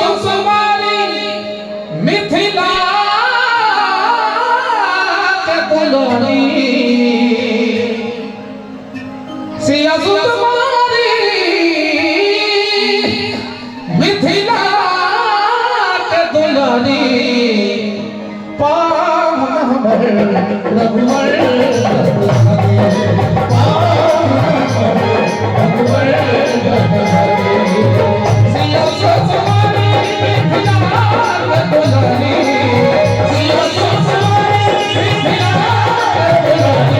सुकुमारी मिथिला के दुलारी, सिया सुकुमारी मिथिला के दुलारी, पावन हमर रघुवर रघुवर सिया सुकुमारी मिथिला के दुलारी, सिया सुकुमारी मिथिला के दुलारी,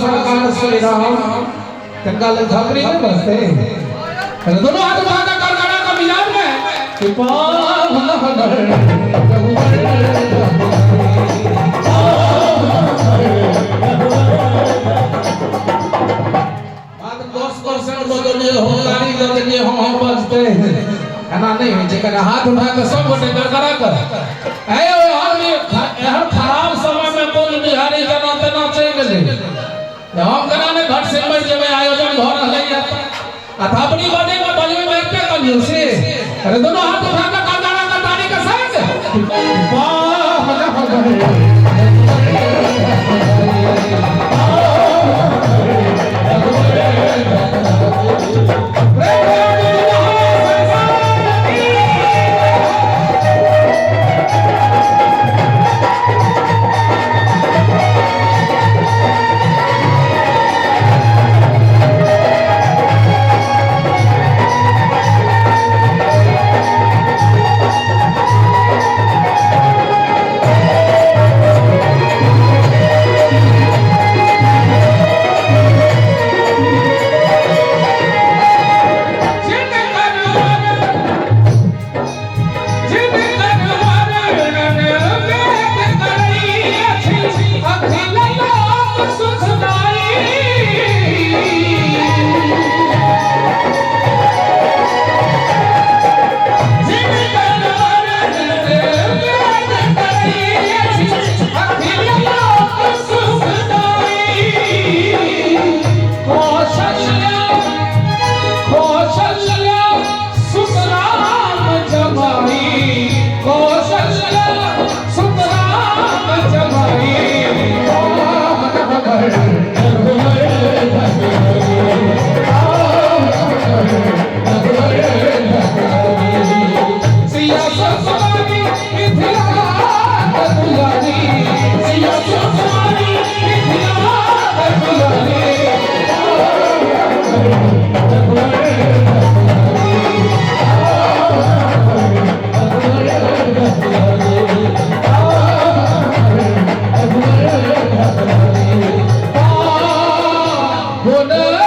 सरकार श्री राम तिनका ले झापरी नहीं बसते। दोनों हाथ उठा कर गड़गड़ा का मिजाज में कि पावन हर रघुवर, बात 10% बदले हो तारी बदले हो हम बजते हैं एना नहीं होइ छै। कने हाथ उठा के सब गोटे गड़गड़ा कर ए एहन खराब समय में कुंज बिहारी जना तेना चलि गेलै। हम केना नहि घट से मरि जेबै, आयोजन भऽ रहलै आ थापड़ी बजै में बजबै में एते कंजूसी। अरे दोनों हाथ उठा के गड़गड़ा के ताली के संग पावन ने।